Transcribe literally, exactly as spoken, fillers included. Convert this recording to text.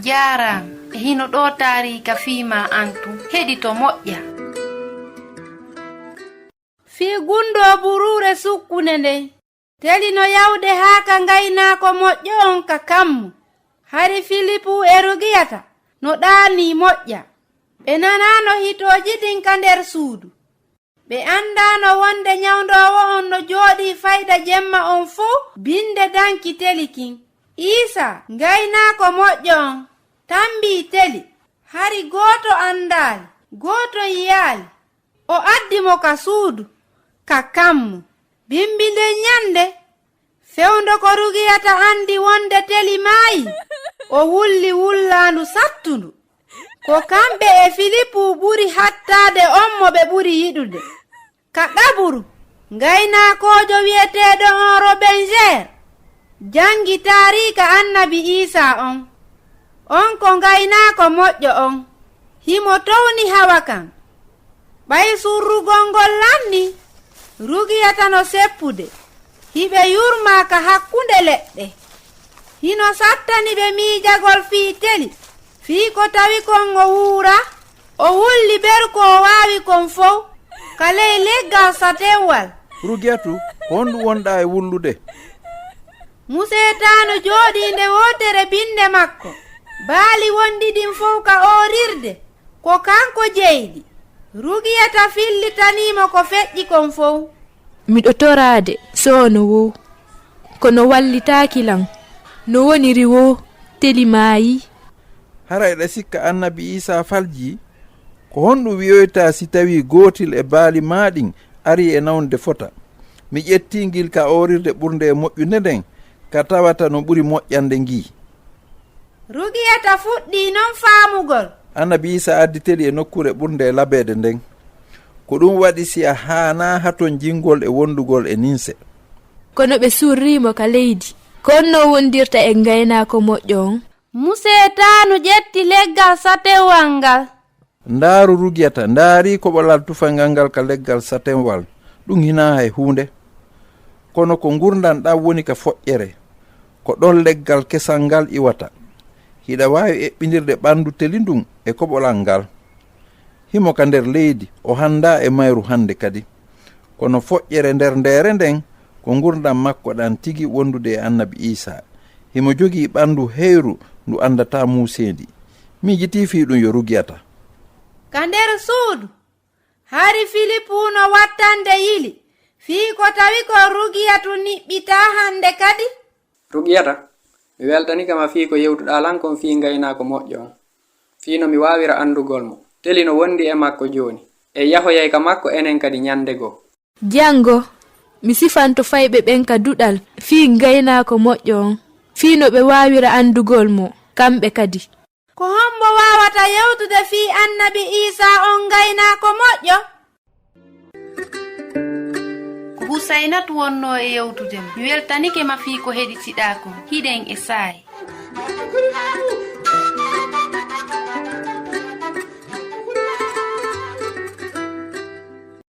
Jaaraama, e hino ɗoo taariika fii maa an tun. Heɗito moƴƴa. Fii gundoo buruure sukkunde nden, teli no yawde haa ka ngaynaako moƴƴo on ka kammu. Hari Filipu e Rugiyata no ɗaanii moƴƴa. Ɓe nanaano hitooji ɗin ka nder suudu. Ɓe anndaano wonde ɲawndoowo on no jooɗii fayda jemma on fow binde danki teli kin. Iisaa, ngaynaako moƴƴo on, tambii teli. Hari gooto anndaali, gooto yiyaali. O addi mo ka suudu, ka kammu. Bimbi nden ɲande, fewndo ko Rugiyata anndi wonde teli maayi, o wulli wullaandu sattundu. Ko kamɓe e Filipu ɓuri hattaade on mo ɓe ɓuri yiɗude. Ka ɗaɓuru, ngaynaakoojo wi'eteeɗo on Robenjeer janngi taariika annabi Iisaa on. On ko ngaynaako moƴƴo on. Himo towni hawa kan. Ɓay surrugol ngol lannii, Rugiyata no seppude. Hiɓe yurmaa ka hakkunde leɗɗe. Hino sattani ɓe miijagol fii teli, fii ko tawi kon o wuuraa, o wulli beru ko o waawi kon fow ka ley leggal satenwal. Rugiyatu, ko honɗum wonɗaa e wullude? Museetaanu jooɗii nde wootere binde makko. Baali wonɗi ɗin fow ka oorirde, ko kanko jeyɗi. Rugiyata fillitanii mo ko feƴƴi kon fow. Miɗo toraade, soono woo. Kono wallitaaki lan. No woniri woo, teli maayi. Hara eɗa sikka annabi Iisaa faljii? Ko honɗum wi'oytaa si tawii gootil e baali maa ɗin arii e nawnude fota? Mi ƴettii ngil ka oorirde ɓurnde e moƴƴude nden, ka tawata no ɓuri moƴƴande ngii. Rugiyata fuɗɗii non faamugol. Annabi Iisaa addi teli e nokkuure ɓurnde e labeede nden. Ko ɗum waɗi si a haanaa haton jingol e wondugol e ninse. Kono ɓe surrii mo ka leydi. Ko honno wondirta e ngaynaako moƴƴo on? Museetaanu ƴetti leggal satenwal ngal. Ndaaru Rugiyata, ndaarii koɓolal tufangal ngal ka leggal satenwal. Ɗum hinaa hay huunde. Kono ko ngurndan ɗan woni ka foƴƴere. Ko ɗon leggal kesal ngal iwata. Hiɗa waawi eɓɓindirde ɓandu teli ndun e koɓolal ngal. Himo ka nder leydi, o handaa e mayru hande kadi. Kono foƴƴere nder ndeere nden, ko ngurndan makko ɗan tigi wondude e annabi Iisaa. Himo jogii ɓandu heyru ndu andataa muuseendi. Miijitii fii ɗum yo Rugiyata. Ka nder suudu, hari Filipu no wattande yili, fii ko tawi ko Rugiyatu niɓɓitaa hande kadi. Rugiyata, mi weltanike ma fii ko yewtuɗaa lan kon fii ngaynaako moƴƴo on, fii no mi waawira andugol mo. Teli no wondi e makko jooni. En yahoyay ka makko enen kadi ɲande goo. Janngo, mi sifanto fayɓe ɓen ka duɗal fii ngaynaako moƴƴo on, fii no ɓe waawira andugol mo, kamɓe kadi. Ko hombo waawata yewtude fii annabi Iisaa on ngaynaako moƴƴo? Ko Husaynatu wonnoo e yewtude ma. Mi weltanike ma fii ko heɗitiɗaa kon. Hiɗen e saa'i.